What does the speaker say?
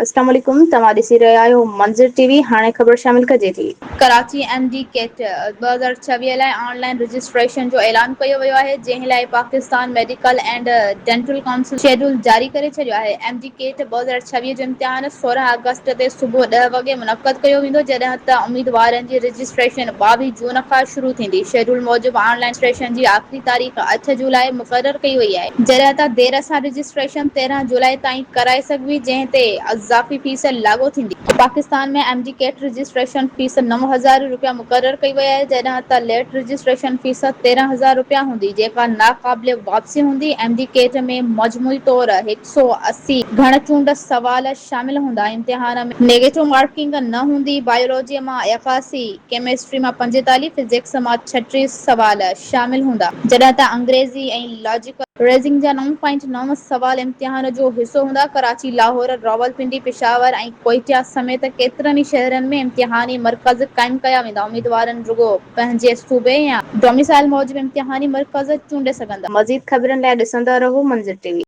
اسلام عليڪم توهان ڏسي رهيا آهيو منظر ٽي وي هاڻي خبر شامل ڪجي ٿي. ڪراچي ايم ڊي ڪيٽ 2026 لاء آن لائن رجسٽريشن جو اعلان ڪيو ويو آهي، جنهن لاء Pakistan medical and dental council schedule جاري ڪري ڇڏيو آهي. ايم ڊي ڪيٽ 2026 جو امتحان 16 آگسٽ تي صبح ڏهه وڳي منعقد ڪيو ويندو، جڏهن ته اميدوارن جي رجسٽريشن 22 جون کان شروع ٿيندي. شيڊول موجب آن لائن رجسٽريشن جي آخري تاريخ اٺ جولاء مقرر ڪئي وئي آهي، جڏهن ته دير سان رجسٽريشن 13 جولاء تائين ڪرائي سگهبي، جنهن تي اضافي فيس لاڳو ٿيندي. Pakistan ۾ M D CAT registration fee 9000 رپيا مقرر ڪئي وئي آهي، جڏهن ته ليٽ رجسٽريشن فيس 13000 رپيا هوندي، جيڪا ناقابل واپسي هوندي. ايم ڊي ڪيٽ ۾ مجموعي طور 180 گهڻ چونڊ سوال شامل هوندا. امتحان ۾ نيگيٽو مارڪنگ نه هوندي. بائيولوجي مان 81، ڪيمسٽري مان 45، فزڪس مان 36 سوال شامل هوندا، جڏهن ته انگريزي ۽ لاجيڪل ريزنگ جا 9.9 سوال امتحان جو حصو هوندا. ڪراچي، لاهور، راولپنڊي، پشاور ۽ ڪوئيٽا سميت ڪيترن ئي شهرن ۾ امتحاني مرڪز قائم ڪيا ويندا. اميدوارن رڳو پنهنجي صوبي يا ڊوميسائل موجب امتحاني مرڪز چونڊي سگهندا. مزيد خبرن لاء ڏسندا رهو منظر ٽي وي.